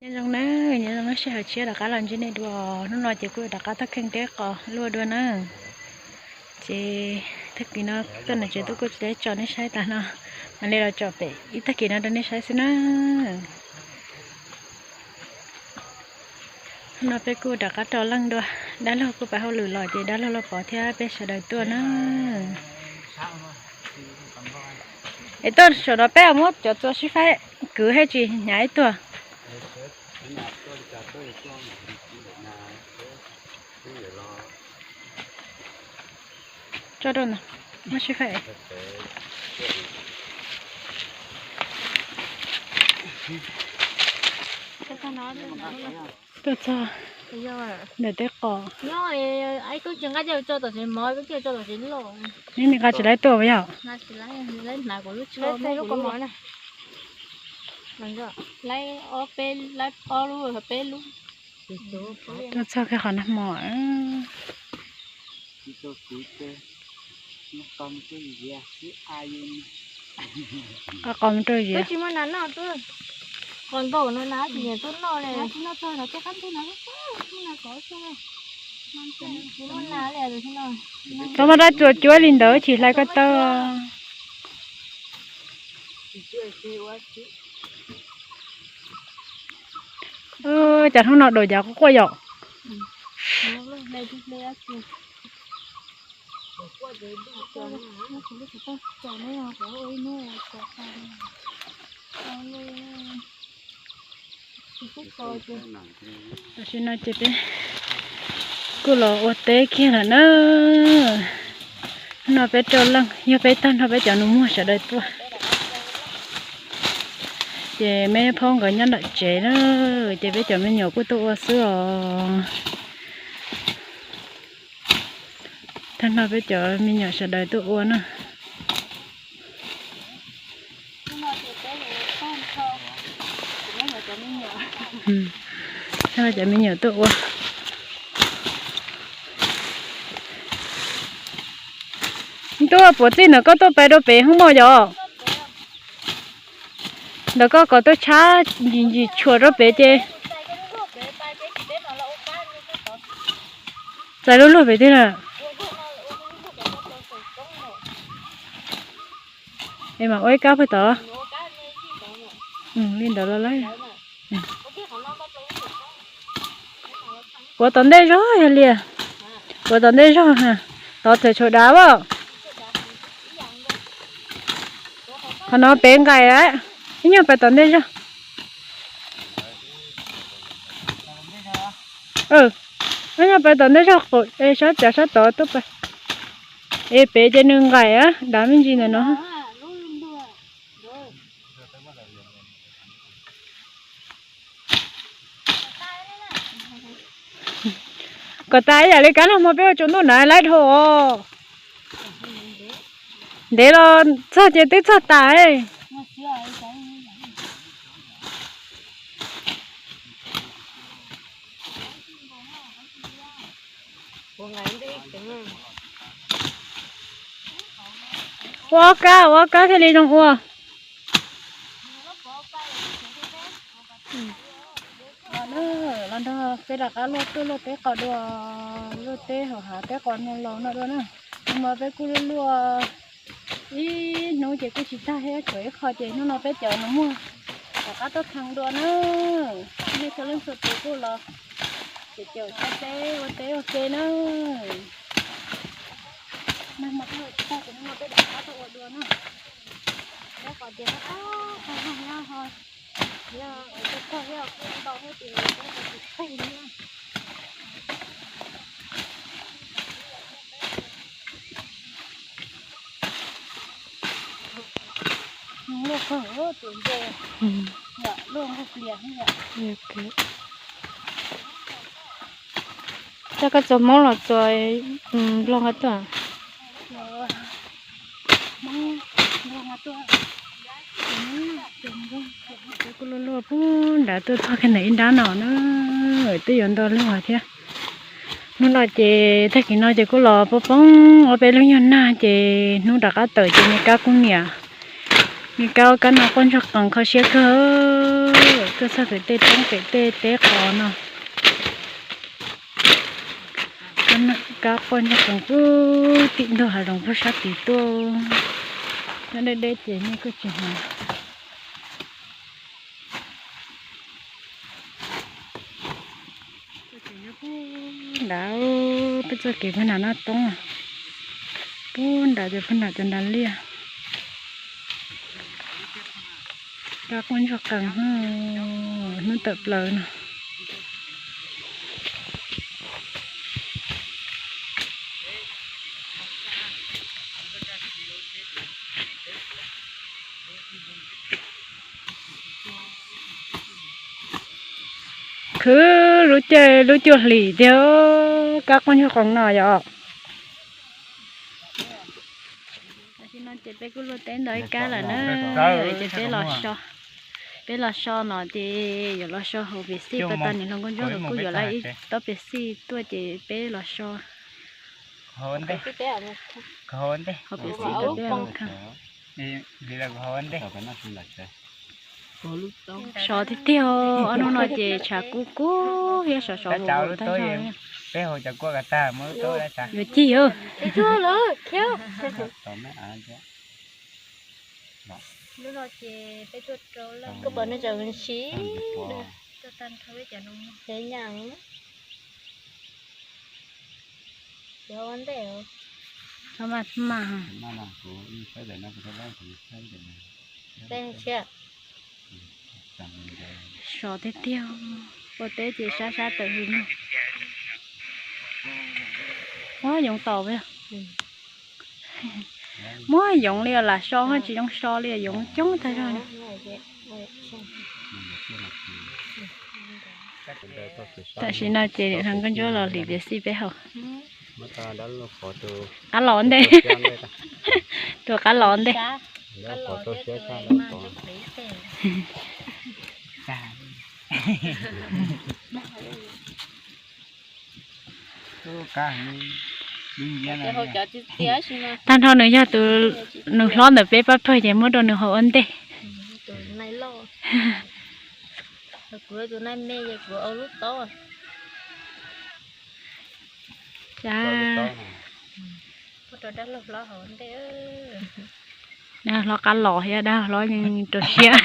Nyob zoo na, nyob zoo na, sij hawm tshiab rov qab los ntsib nej dua. Hnub no ces kuj rov qab tuaj kheej teb qos luaj dua na. Ces tag kis no tuaj nram tsev tuaj kuj tsis tau tso nej saib tas no, mam li los tsom pem ib tag kis no rau nej saib xwb na. Hnub no peb kuj rov qab rau leej dua, dab laug kuj pab hauj lwm los ces dab laug los pov thiab peb sawv daws tuaj na. Es tuaj saum no peb muab cov txua sib faib kwv thiaj tsis hnyav ib tuag. Tso rau ntawd, muab sib faib. Tuaj txog ntawm teb qos. Neb nqa tsis laib tuaj yog? Tuaj txog kiag qhov nag hmo. Qos mus rau ziav. Tau muaj dab tsuas cuab li ntawd chim hlais ko taw. Cas hnub no daum yav quaj quaj yom. Tam sim no ces peb kuj los ua teb kiag lawm na. Hnub no peb rau leej, yog peb tag nrho peb cov nus muag sawv daws tuaj. Ces me phaub nkawd nyob nram tsev na, ces peb cov me nyuam kuj tuaj ua xwb os. Tag nrho peb cov me nyuam sawv daws tuaj ua na. Tag nrho cov me nyuam tuaj ua. Ntuj, puav txij ntawm koj tuaj pais rau pem hoob mos yom? Ntawm koj kom tuaj tshab ntsis ntsis tshuam rau pem ces txais luag luag pem tiag na. Es mam ua ib kab pag tod. Li ntawd los lawm. Puav tom ntej zog yog li. Puav tom ntej zog, tod txawm tshuav dav as. Qhov no pem nqaim, ib nyuag pais tom ntej zog. Ib nyuag pais tom ntej zog, sab cav sab tod tuaj pais. Es pem ces nws nqaim, dav me ntsis ntawm no. Kom tas ib yam li kab nag hmo peb ua tsaus ntuj na laib dhau os. Ntev los txog ces twb txog tas. Ua ob kab, ua ob kab thiaj li zoo ua. Los nrog peb rov qab luaj tuaj luaj teb qos dua, luaj teb hauv hav teb qos no laus no dua na. Nag hmo peb kuj luaj luaj ib hnub ces kuj tsis tag thiab, tshuav ib qho ces hnub no peb cov nus muag rov qab tuaj kheej dua na. Nej txhua leej txhua tus kuj los ces caum teb ua teb ua ke na. Nag hmo tag ces hnub no peb rov qab tuaj ua dua na. Peb qos ces qab qab nag nyob ho, yog ua tau thiab kuj ntau thiab ces peb qos tsis pheej li na. Luaj kawg tus nce, luaj nqug plias. Coj koj txua Hmoob los txua Nplog nqa tuaj. Kuj luaj luaj puag nrad tuaj txog kiag ntawm ib nrab no na, twb yuav ntau luag thiab. Hnub no ces tag kis no ces kuj los poob poob ob peb lub nyuag nag ces hnub rov qab tawm ces me kab kuj niam, me kab ua kab no quaj ntsoog qees kho siab kawg. Tuaj txog pem tej roob pem tej teb qos no. Kab quaj ntsuag qees puag tim ntug hav zoov puag sab tid tuaj. Nyob deb deb ces nej kuj tsis hnov. Nrad, peb txoj kev puag nram Naj Toob, puag nrad ces puag nram cov nrad liaj. Kab quaj ntsuag qees, hnub tawm plaws no. Khwv lub caij lub cuaj hlis tiag, kab quaj ntsuag qees no yom. Tam sim no ces peb kuj luaj teb ntau ib kab lawm na, ces peb los so, peb los so no ces yuav los so hauv piam xij, pas tas niam hluas nkauj ntsuab nkawd kuj yuav lawv ib tob piam xij tuaj ces peb los so hauv piam xij tas peb mus kha. Sov tiag tiag, ob hnub no ces tshav kub kub thiab sov sov lub tag zog. Peb haus cov kua kom tag, yuav cig yog. Lub no ces peb tuaj rau lawm, koj pom nej tseem siv tuaj tag nrho peb cov no, ces nyaj, ces ua ntej, txhob maj, txhob maj. Sov tiag tiag, ua teb ces sab sab tawm hws lug. Muab yoov tos, muab yoov li lam so ho tsis zoo so li, yoov coob tag zog li. Tam sim no ces niam hluas nkauj ntsuab los hliv piam xij peb haus. Qab los ntej, tus qab los ntej. Tag nrho nws yog tus, nws hlob ntawm peb pab pawg ces muab rau nws haus ua ntej. Dab hlob qab los thiab dab hlob yeej rau siab.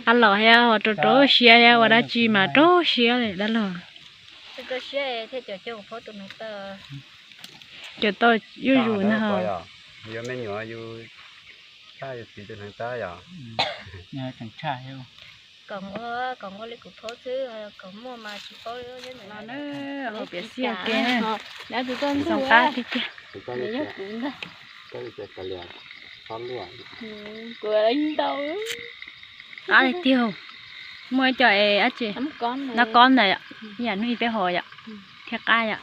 Qab los thiab ho rau rau siab thiab, ua dab tsi mas rau siab li dab laug. Cov tau zuj zus na. Yuav me nyuam yus txhaj yus txiv tus hneev tab yom. Tseem tshaj thiab. Koom ua, koom ua li kuv paub xwb, koom muaj mas tsis paub li. Los na, hauv piam xij ua ke na. Txoos qab tiag tiag. Qab tiag tiag. Muaj ib co es dab tsi, nab kob ntawd yom, ib yam hnub ib peb hov yom, thiab qab yom.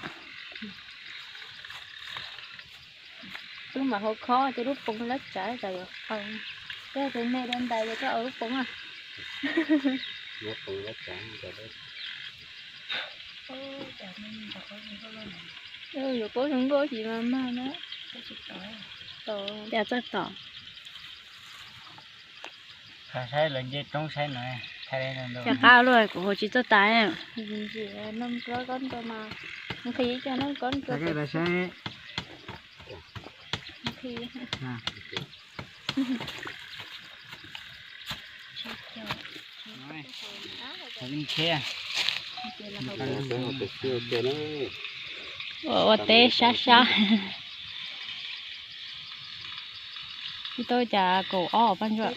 Wb mam hau khob ces lub poov lab tsav tas yuav qau. Koj tus me rau ntais ces koj au lub poov a. Yuav paub zoo nkauj cis mas mag na. Cas txawj tom. Saib lawv nce roob saib no. Cas qab luaj kuv hauv tsis txawj tas. Ua teb sab sab. Ib tug cas kaum ob pab ntsuam.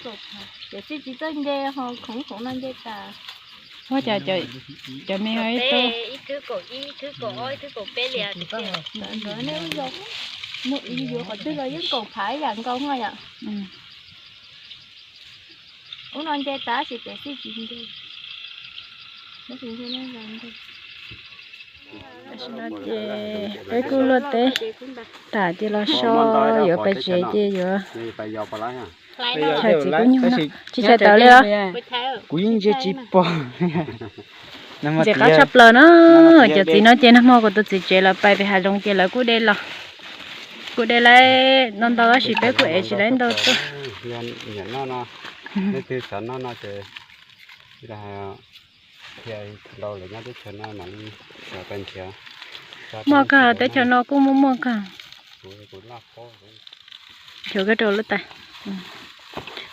Tiam sis tsis txawj nce ho khoov khoov no nce tas. Ua cas cov me ib tug, ib thwb kaum ib, ib thwb kaum ob, ib thwb kaum peb li. Ntawd nej ub zoo, nej yuav qhov twg los yeej kaum phav ib yam nkaus no yom. Ub no nce tas sis tiam sis tsis nce. Tam sim no ces peb kuj luaj teb tas ces los so yuav pais tsev ces yuav chaws txiv kub nyuj no tsis chaws tawv li os. Kuv yeej ntsia tsis pom. Ntxim qab tshaj plaws na. Cov txiv no ces nag hmo kuv tus txiv tsev lawv pais pem hav zoov ces lawv kuj de los, kuj de lawm ntau ntau tab sis peb kuj ev tsis lawm ntau tuaj. Leej twg xav noj no ces thiaj hais tias nrau lawv nyob teb chaws no mam li xav pais nrhiav. Muaj kawg, teb chaws no kuj muaj muaj kawg. Xyov koj rau lub tais.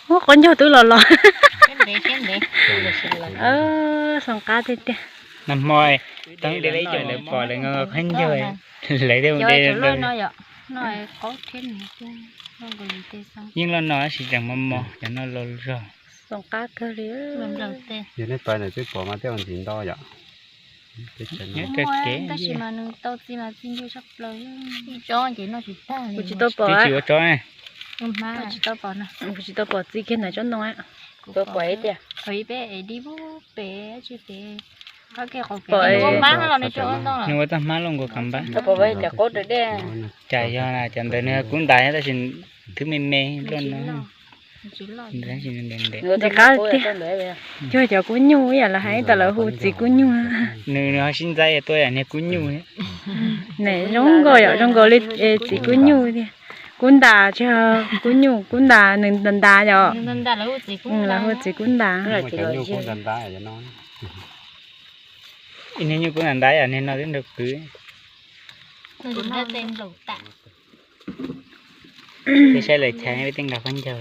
Ub, qaub ncaug twb los los. Xoom qab tiag tiag. Nag hmo teeb de lawv pom lawv nqa qaub ncaug, lawv thiaj de. Yeej loj no tab sis tseem mos mos, cov no los zog. Xoom qab kawg li. Yog nej pais ntawm twb pom mas tej ua ntxiv nto yom. Nyob rau kev. Kuv tsis tau pom, kuv tsis tau pom txiv kiag ntawm tsob ntoo. Kuv pom ib tiag. Pom, nws ua txoj hmab loj nkaus kam npab. Cas yog cas ntawd nws kub ntas tab sis twb me me loj no. Ntxim qab tiag. Cuag cov kub nyuj ib yam lawv hais tas lawv hu txiv kub nyuj. Nws ho sib ntxaib tuaj yam niag kub nyuj. Nws zoo nkaus yom, zoo nkaus li txiv kub nyuj tiag. Kub ntas tsis, kub nyuj kub ntas nws ntas ntas yom. Lawv hu txiv kub ntas. Ib niag nyuj kub ntas ntas yom, niag no twb nrau kwv. Peb saib lawv chais peb tej nqa qaub ncaug.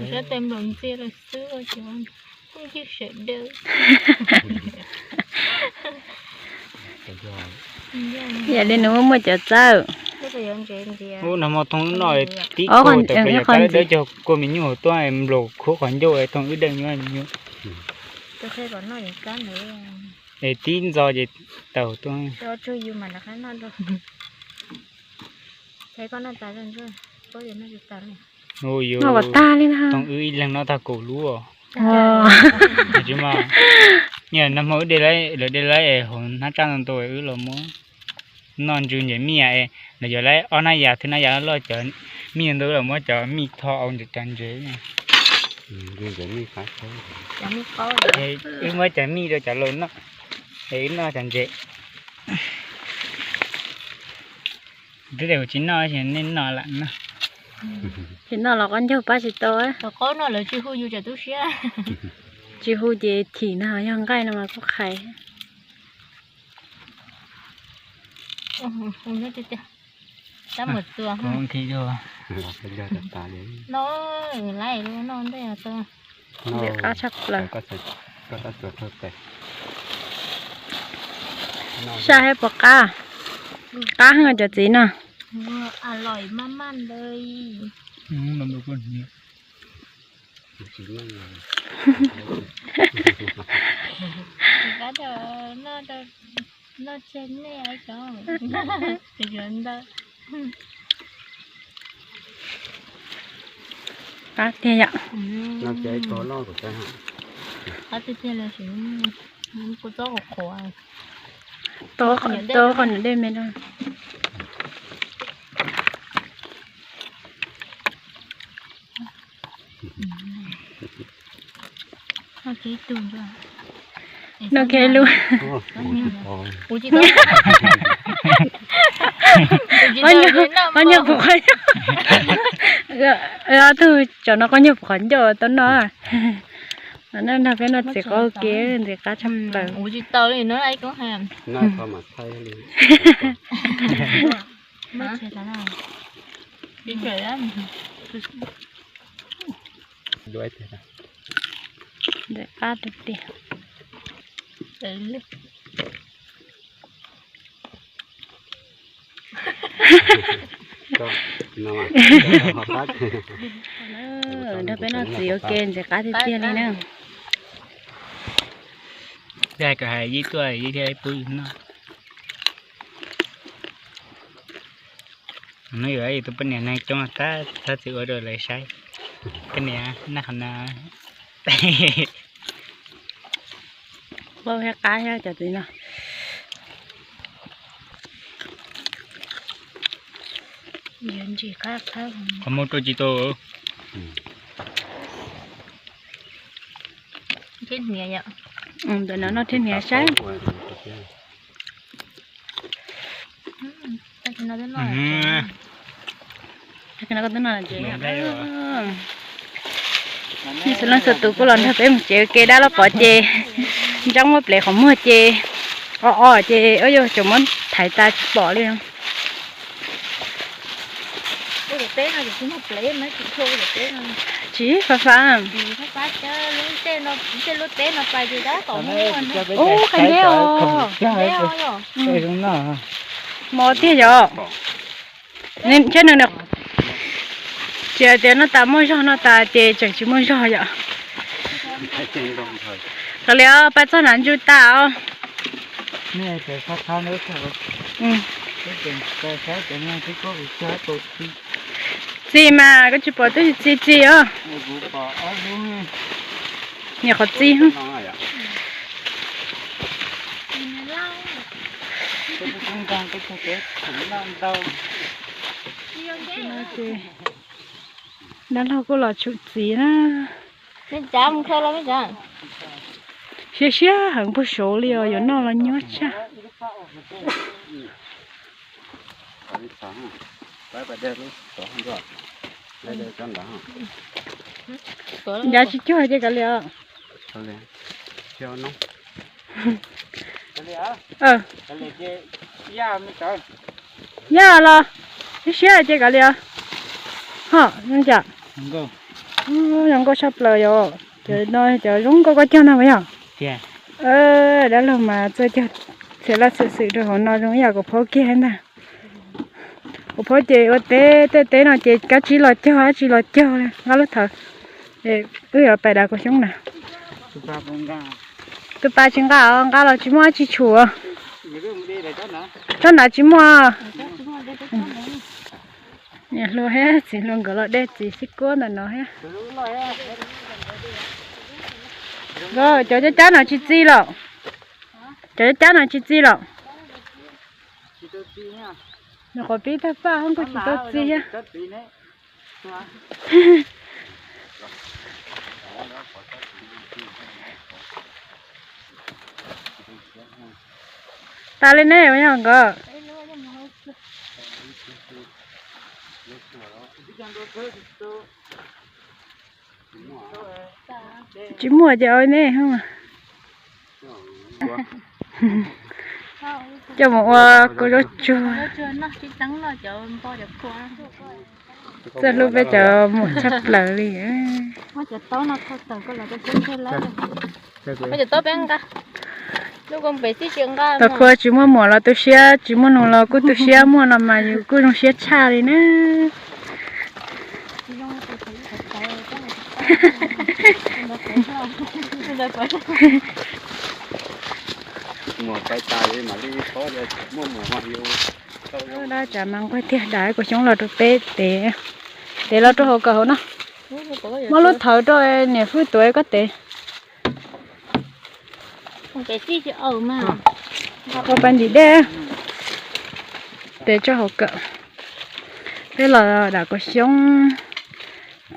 Yam li nws muaj muaj cov txawj. Ub, nag hmo thooj wb noj tib kaug tawm plaws yog kab dawb cog kua me nyuj hauv tuaj nplaum khuab qhov ncauj thooj wb dawj nyuaj nyuaj. Es tib ntxo ces tawm tuaj. Ua yuav thooj wb ib leeg noj tag kaum lub. Nag hmo wb de lawv de lawv es hauv hnab tsaj ntau ntau wb los muab noj ntsws ntses mij yas es lawv yuav lawv ob hnab yas, thwj hnab yas loj loj cov mij ntau los muab cov mij tho au ntses cov ntses. Wb muab cov mij rau cov laus noj es wb noj cov ntses. Twb tias kuv tsis noj, nej noj lam noj. Tsis noj los qaub ncaug pab tsis tau. Thaum qaub no lawv tsis hu yus tsam tu siab. Tsis hu ces thim no yog nqaij no mas kuj qhais. Ntxim qab tshaj plaws. Saj hab puas qab? Qab heev cov txiv no. Qab tiag yom. Tau qhov niam dej me no. Noj kiag lub. Pab nyuag puv qhov ncauj. Ob tug tsov no pab nyuag puv qhov ncauj tau noj. Noj nrog peb noj txiv qaub ua ke ntxim qab tshaj plaws. Ntxim qab tiag tiag. Nrog peb noj txiv ua ke ntxim qab tiag tiag li na. Yog kom hais yij tuaj yij thiaj pub yus noj. Hnub no yus tus poj niam neeg coob tag, txhob txwm ua rau lawv saib. Koj niam noj qhov no. Qab thiab cov txiv no. Qhov muag rau tsis tau. Thiab hniav yom. Ntawm no noj thiab hniav saib. Tag kis no koj twb noj tsev. Ntxim qab. Xwm leej xwm tus kuj los nrog peb mus tsev ua ke, dab laug pov ces ntsaab muab plev qhov muag ces o o ces yuav tsum muab thaiv tas tsis pom li. Tsis fab fab. Ub, qab nteb os. Mos tiag yom. Thiab nws tsis hais tias noj tas muaj zog, noj tas ces tseem tsis muaj zog yom. Kav liam, pais txog nram ntsuj tas os. Txi mas koj tsis pom twb txi txi os. Niam qhov txi. Dab laug kuj los tshum txiv na. Siab siab heev, puag saud li os, yuav noj los nyuaj tshaj. Ncav tsis cuag ces kav liam. Yaj los, siab siab ces kav liam. Ho, zoo cas? Zoo nkauj tshaj plaws yom. Cov no cov zoo nkauj koj cog ntag mas yog. Dab laug mas txawj cog txhia laj txhia xwm rau hauv no zoo ib yam kuv phob kiag ntag. Kuv phob ces ua teb tej teb no ces kab tsib los cog, dab tsi los cog li, nqa lub thawv. Wb yuav pais dav kaus xyoob na. Tus pas tsis nqa os, nqa los tsis muaj dab tsi tshuam. Tsob nrad tsis muaj. Niam hluas thiab txiv hluas nkawd los de txiv xib kuab ntawm no thiab. Cov cab cab no tsis txi lawm. Cov cab cab no tsis txi lawm. Nws qhov pib tag paj hoob kuj tsis tau txi thiab. Tas li ne, ua yog nkawd tsis muaj ces ua ne. Coj mus ua kua zaub tsuag. Txawj hlub peb cov muam tshaj plaws li. Tau kuv tsis muaj muam los tu siab, tsis muaj nus los kuj tu siab, muaj no mas yus kuj zoo siab tshaj li na. Dab tsav mas nquag tiag, dav kaus xyoob los rau peb tev, tev los rau hauv kawm hauv no. Muab lub thawv rau niam Fwj tuav koj tev. Ua pais ntim dej, tev tso hauv kawm. Peb los dav kaus xyoob,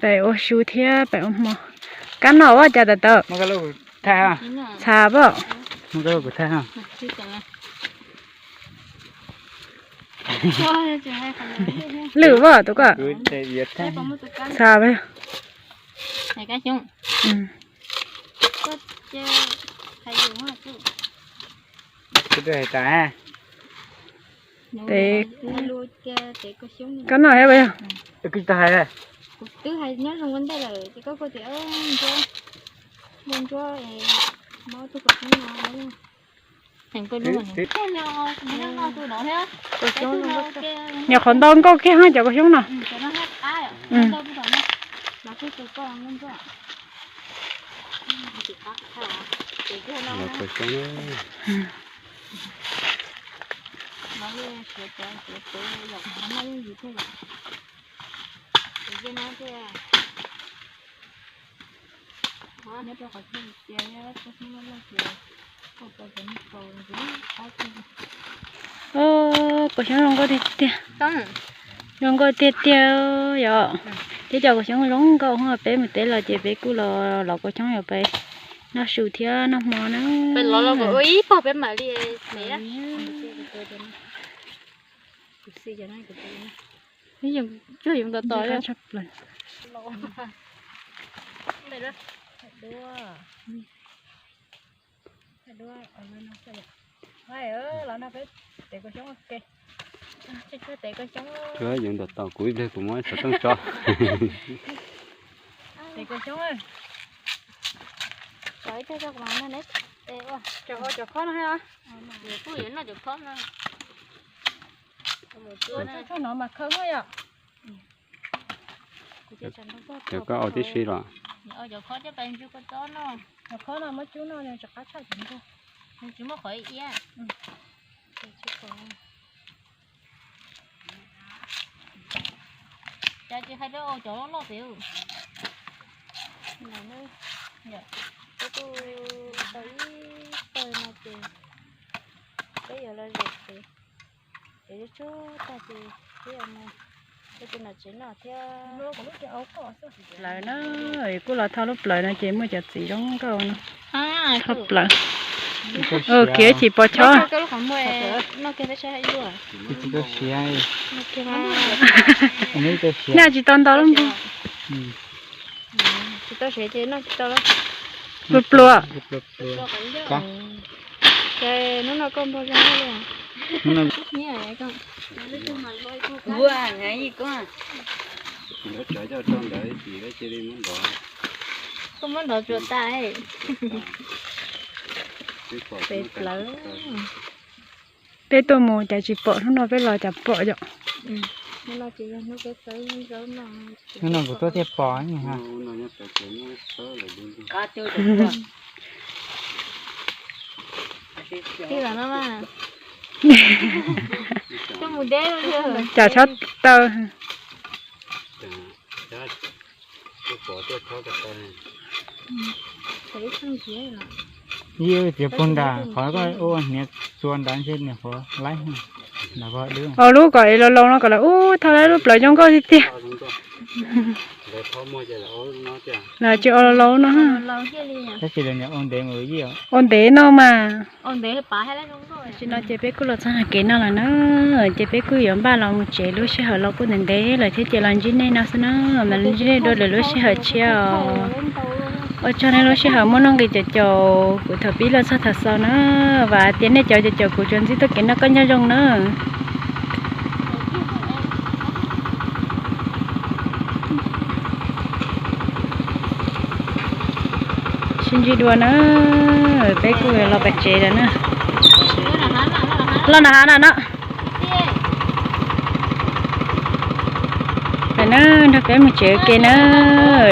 pem ua su thiab pem ua hmo. Kab noj ua cas tawm tawm. Txhav pom. Lwm pom tus ko. Txhav pom. Tev kab noj thiab yog. Niam qhov ntau nkauj kiag cov kaus xyoob no. Kaus xyoob zoo nkauj tiag tiag. Zoo nkauj tiag tiag yom. Teb cov kaus xyoob zoo nkauj, peb mus teb los ces peb kuj los lov kaus xyoob yuav pais noj su thiab noj hmo na. Tsuag yoov tos tos. Duab, duab, los no peb tev kaus xyoob ua ke. Tshuav tshuav tev kaus xyoob. Yuav ntawm tau kuv ib pliag kuv muab xov tooj tso. Tev kaus xyoob. Tso ib teg rau kuv no ne. Cov, cov khob no thiab. Kuj yuav noj cov khob no. Tshuav no mas khaws muaj yom. Cov koj ua tib si los? Cov khob coj pais ntsu kua txob no. Cov khob no muab cub noj rov qab tshaj cov ntsuag. Tsis muaj qhov iab. Cas tsis hais rau cov loj loj pem. Peb kuj tau ib tawg no ces peb yuav los zem ces, ces tsuag tag ces peb yuav mus rau tus nom tsev noj thiab. Lawv na, kuj los thauj lub plawv no ces muaj cov txiv zoo nkauj no. Thauj plawv. Khiav ib chim pos chob. Nyaj tsis tau ntau lub npoo. Pluag pluag. Hnub no koj npog zoo li. Koj muab nrov tsuas tas. Peb tuaj mus cas tsis pom, hnub no peb los cas pom yom. Hnub no kuv tuaj thiaj pom. Cas tshab taw. Ib txiav puag nram qhov koj ua hniav txua nrad ntshe niam qhuav laib. Ua lub kom es laus laus no kom lawv ub thauj lawv lub plawv zoo nkauj tiag tiag. Lawv tsis ua laus laus no. Tab sis lawv ua ntev mus yij. Ua ntev no mas. Tam sim no ces peb kuj los txog kev no lawm na, ces peb kuj yuav npaj los mus tsev, lub sij hawm los kuj ntev ntev lawm thiab ces los ntsib nej no xwb na, mas ntsib nej dua lwm lub sij hawm tshiab os. Ua tsaug nej lub sij hawm muaj nuj nqis caum caum kuv thaum pib los txog thaum xaus na, vam tias nej cov caum caum kuv tsuas ntxib txoj kev noj qab nyob zoo na. Sib ntsib dua na, peb kuj los pem tsev lawm na. Los na ha na no. Peb na, nrog peb mus tsev ua ke na,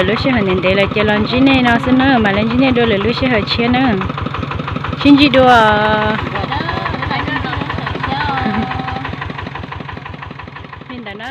lub sij hawm ntev ntev lawm ces los ntsib nej no xwb na, mam li ntsib nej dua lwm lub sij hawm tshiab na. Sib ntsib dua. Li ntawd na.